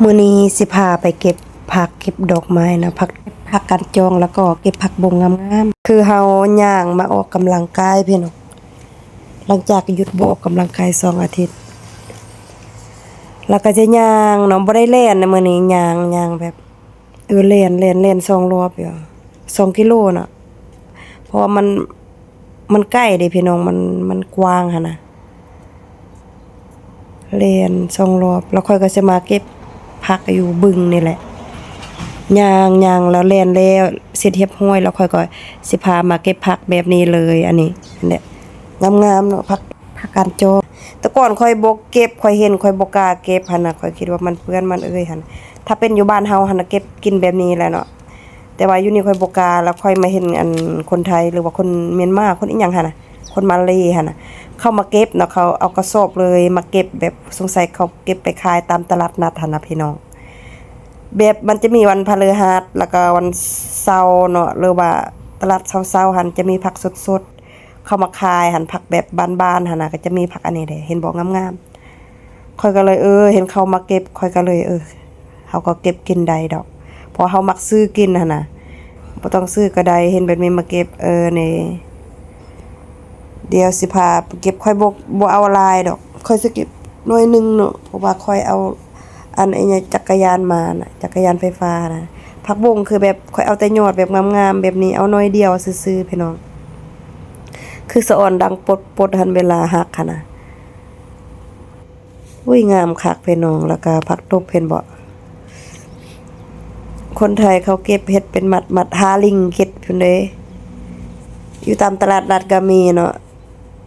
ມື້ນີ້ຊິພາໄປເກັບຜັກເກັບດອກໄມ້ນະ ຜັກ ຜັກການຈອງ ແລ້ວກໍເກັບຜັກບົ້ງງາມໆ. ຄືເຮົາຍ່າງມາອອກກຳລັງກາຍພີ່ນ້ອງ ຫຼັງຈາກຢຸດບໍ່ອອກກຳລັງກາຍສອງອາທິດ ແລ້ວກໍຈະຍ່າງເນາະ ບໍ່ໄດ້ແລ່ນນະມື້ນີ້ ຍ່າງ ຍ່າງແບບ ເອີ ແລ່ນ ແລ່ນ ແລ່ນສອງລອບຢູ່ ສອງກິໂລເນາະ ເພາະວ່າມັນ ມັນໃກ້ເດ້ພີ່ນ້ອງ ມັນ ມັນກວ້າງຫັ້ນນະ ແລ່ນສອງລອບ ແລ້ວຂ້ອຍກໍຊິມາເກັບຜັກຢູ່ບຶງນີ້ແຫຼະ ຍ່າງ ຍ່າງ ແລ້ວແລ່ນແລ້ວເສັດຮຽບຮ້ອຍ ແລ້ວຂ້ອຍກໍຊິພາມາເກັບຜັກແບບນີ້ເລີຍ ອັນນີ້ ອັນນີ້ງາມໆເນາະ ຜັກ ຜັກການຈອງ ແຕ່ກ່ອນຂ້ອຍບໍ່ເກັບ ຂ້ອຍເຫັນຂ້ອຍບໍ່ກ້າເກັບຫັ້ນນະ ຂ້ອຍຄິດວ່າມັນເປື້ອນມັນເອີຍຫັ້ນ ຖ້າເປັນຢູ່ບ້ານເຮົາຫັ້ນນະ ເກັບກິນແບບນີ້ແຫຼະເນາະ ແຕ່ວ່າຢູ່ນີ້ຂ້ອຍບໍ່ກ້າ ແລ້ວຂ້ອຍມາເຫັນ ອັນ ຄົນໄທ ຫຼືວ່າຄົນມຽນມາ ຄົນອີ່ຫຍັງຫັ້ນນະ ຄົນມາເລຫັ້ນນະ ເຂົາມາເກັບເນາະ ເຂົາເອົາກະສອບເລີຍມາເກັບ ແບບສົງໄສເຂົາເກັບໄປຂາຍຕາມຕະຫຼາດນັດຫັ້ນນະພີ່ນ້ອງ ແບບມັນຈະມີວັນພະฤຫັດ ແລ້ວກໍວັນເສົາເນາະ ຫຼືວ່າຕະຫຼາດເຊົ້າໆຫັ້ນ ຈະມີຜັກສົດໆ ເຂົາມາຂາຍຫັ້ນ ຜັກແບບບ້ານໆຫັ້ນນະ ກໍຈະມີຜັກອັນນີ້ເດ້ ເຫັນບໍ່ ງາມໆ ຂ້ອຍກໍເລີຍ ເອີ ເຫັນເຂົາມາເກັບ ຂ້ອຍກໍເລີຍ ເອີ ເຮົາກໍເກັບກິນໄດ້ດອກ ເພາະເຮົາມັກຊື້ກິນຫັ້ນນະ ບໍ່ຕ້ອງຊື້ກໍໄດ້ ເຫັນແບບນີ້ມາເກັບ ເອີ ນີ້ ດຽວຊິພາໄປເກັບ ຂ້ອຍບໍ່ ບໍ່ເອົາຫຼາຍດອກ ຂ້ອຍຊິເກັບໜ່ວຍໜຶ່ງເນາະ ເພາະວ່າຂ້ອຍເອົາ ອັນ ອີຫຍັງ ຈັກກະຍານມານະ ຈັກກະຍານໄຟຟ້ານະ ຜັກບົ້ງຄືແບບຂ້ອຍເອົາແຕ່ຍອດແບບງາມໆແບບນີ້ ເອົາໜ້ອຍດຽວຊື່ໆ ພີ່ນ້ອງ ຄືສະອອນດັງປົດໆຫັ້ນ ເວລາຫັກຫັ້ນນະ ອຸ້ຍ ງາມຄັກພີ່ນ້ອງ ແລ້ວກະຜັກຕົບ ເຫັນບໍ່ ຄົນໄທເຂົາເກັບເຮັດເປັນມັດໆ ຫາລິງເກັບພຸ້ນເດ້ ຢູ່ຕາມຕະຫຼາດນັດກໍມີເນາະ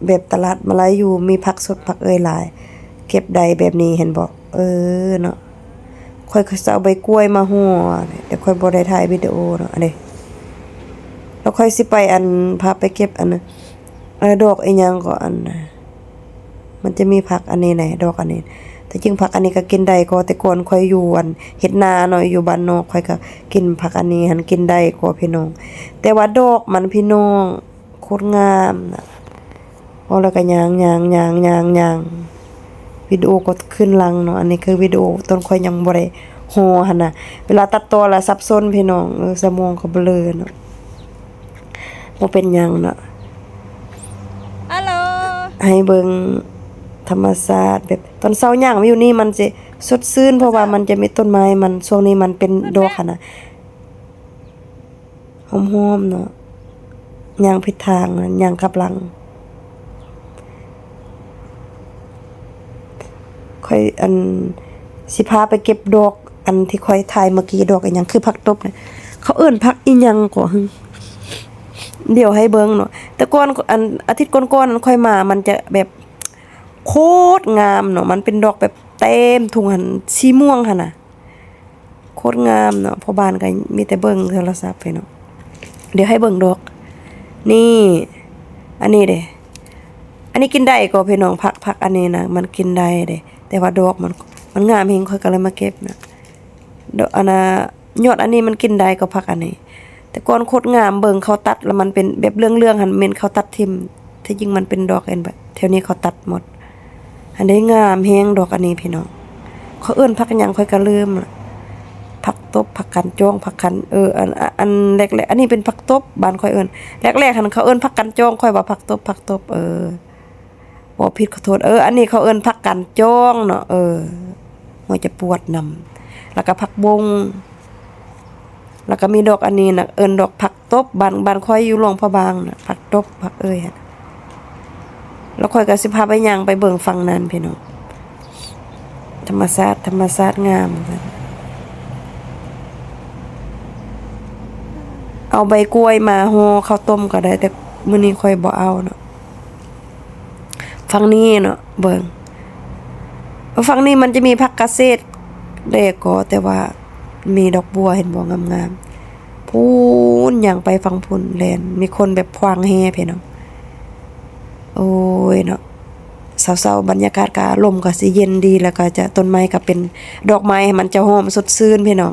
ແບບຕະຫຼາດມະລາຢູ ມີຜັກສົດຜັກເອີຍຫຼາຍ ເກັບໄດ້ແບບນີ້ ເຫັນບໍ່ ເອີເນາະ ຂ້ອຍ ຂ້ອຍຊິເອົາໃບກ້ວຍມາຫໍ່ ແຕ່ຂ້ອຍບໍ່ໄດ້ຖ່າຍວິດີໂອເນາະ ອັນນີ້ ແລ້ວຂ້ອຍຊິໄປ ອັນ ພາໄປເກັບ ອັນ ເອີ ດອກອີ່ຫຍັງກໍ ອັນ ມັນຈະມີຜັກອັນນີ້ແຫຼະ ດອກອັນນີ້ ແຕ່ຈິງຜັກອັນນີ້ກໍກິນໄດ້ກໍ ແຕ່ກ່ອນຂ້ອຍຢູ່ ອັນ ເຮັດນາເນາະ ຢູ່ບ້ານນອກ ຂ້ອຍກໍກິນຜັກອັນນີ້ຫັ້ນ ກິນໄດ້ກໍ ພີ່ນ້ອງ ແຕ່ວ່າດອກມັນ ພີ່ນ້ອງ ໂຄດງາມນະ ເວົ້າແລ້ວກໍຍ່າງ ຍ່າງ ຍ່າງ ຍ່າງ ຍ່າງ ວິດີໂອກໍຂຶ້ນຫຼັງເນາະ ອັນນີ້ຄືວິດີໂອຕອນຂ້ອຍຍັງບໍ່ໄດ້ຫໍ່ຫັ້ນນະ ເວລາຕັດຕໍ່ລະສັບສົນ ພີ່ນ້ອງ ເອີ ສະໝອງກໍເບລີເນາະ ບໍ່ເປັນຫຍັງເນາະ ຮັລໂຫຼ ໃຫ້ເບິ່ງທຳມະຊາດ ແບບຕອນເຊົ້າຍ່າງມາຢູ່ນີ້ມັນຊິສົດຊື່ນ ເພາະວ່າມັນຈະມີຕົ້ນໄມ້ ມັນ ຊ່ວງນີ້ມັນເປັນດອກຫັ້ນນະ ຫອມໆເນາະ ຍ່າງຜິດທາງ ຍ່າງກັບຫຼັງ ຂ້ອຍ ອັນ ຊິພາໄປເກັບດອກ ອັນທີ່ຂ້ອຍຖ່າຍເມື່ອກີ້ ດອກອີ່ຫຍັງ ຄືຜັກຕົບນະ ເຂົາເອີ້ນຜັກອີ່ຫຍັງກໍຫຶ ດຽວໃຫ້ເບິ່ງເນາະ ແຕ່ກ່ອນ ອັນ ອາທິດກ່ອນໆນັ້ນຂ້ອຍມາ ມັນຈະແບບໂຄດງາມເນາະ ມັນເປັນດອກແບບເຕັມທຸງຫັ້ນ ສີມ່ວງຫັ້ນນະ ໂຄດງາມເນາະ ພໍ່ບ້ານກໍມີແຕ່ເບິ່ງໂທລະສັບ ພີ່ນ້ອງ ດຽວໃຫ້ເບິ່ງດອກ ນີ້ ອັນນີ້ເດ້ ອັນນີ້ກິນໄດ້ກໍ ພີ່ນ້ອງ ຜັກ ຜັກອັນນີ້ນະ ມັນກິນໄດ້ເດ້ ແຕ່ວ່າດອກມັນ ມັນງາມແຮງ ຂ້ອຍກໍເລີຍມາເກັບນະ ດອກ ອັນນະ ຍອດອັນນີ້ມັນກິນໄດ້ກໍ ຜັກອັນນີ້ ແຕ່ກ່ອນໂຄດງາມ ເບິ່ງເຂົາຕັດແລ້ວມັນເປັນແບບເຫຼືອງໆຫັ້ນ ແມ່ນເຂົາຕັດຖິ້ມ ແທ້ຈິງມັນເປັນດອກເຫັນບໍ່ ແຖວນີ້ເຂົາຕັດໝົດ ອັນໃດງາມແຮງດອກອັນນີ້ພີ່ນ້ອງ ເຂົາເອີ້ນຜັກຫຍັງຂ້ອຍກໍລືມລະ ຜັກຕົບ ຜັກການຈອງ ຜັກຄັນ ເອີ ອັນ ອັນແລກໆ ອັນນີ້ເປັນຜັກຕົບ ບ້ານຂ້ອຍເອີ້ນ ແລກໆຫັ້ນເຂົາເອີ້ນຜັກການຈອງ ຂ້ອຍວ່າຜັກຕົບ ຜັກຕົບ ເອີ ເວົ້າຜິດຂໍໂທດ ເອີ ອັນນີ້ເຂົາເອີ້ນຜັກການຈອງເນາະ ເອີ ຫົວຈະປວດນຳ ແລ້ວກໍຜັກບົ້ງ ແລ້ວກໍມີດອກອັນນີ້ນະ ເອີ້ນດອກຜັກຕົບ ບ້ານ ບ້ານຂ້ອຍຢູ່ຫຼວງພະບາງນະ ຜັກຕົບ ຜັກເອີຍຫັ້ນ ແລ້ວຂ້ອຍກໍຊິພາໄປຍ່າງໄປເບິ່ງຝັ່ງນັ້ນພີ່ນ້ອງ ທຳມະຊາດ ທຳມະຊາດງາມ ເອົາໃບກ້ວຍມາຫໍ່ເຂົ້າຕົ້ມກໍໄດ້ ແຕ່ມື້ນີ້ຂ້ອຍບໍ່ເອົາເນາະ ຝັ່ງນີ້ເນາະ ເບິ່ງ ຝັ່ງນີ້ມັນຈະມີຜັກກະເສດແດ່ກໍ ແຕ່ວ່າມີດອກບົວ ເຫັນບໍ່ ງາມໆ ພຸ້ນ ຍ່າງໄປຝັ່ງພຸ້ນ ແລ່ນ ມີຄົນແບບຂວາງແຮ່ພີ່ນ້ອງ ໂອ້ຍເນາະ ເຊົ້າໆ ບັນຍາກາດກະ ລົມກະຊິເຢັນດີ ແລ້ວກະຈະ ຕົ້ນໄມ້ກະເປັນດອກໄມ້ ໃຫ້ມັນຈະຫອມສົດຊື່ນພີ່ນ້ອງ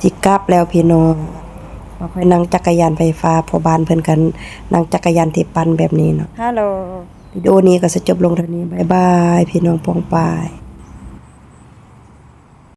ຊິກັບແລ້ວພີ່ນ້ອງ ວ່າຂ້ອຍນັ່ງຈັກກະຍານໄຟຟ້າ ພໍ່ບ້ານເພິ່ນກໍນັ່ງຈັກກະຍານທີ່ປັ່ນແບບນີ້ເນາະ ຮາໂລ ວິດີໂອນີ້ກໍຊິຈົບລົງເທົ່ານີ້ ບາຍບາຍ ພີ່ນ້ອງປ້ອງປາຍ.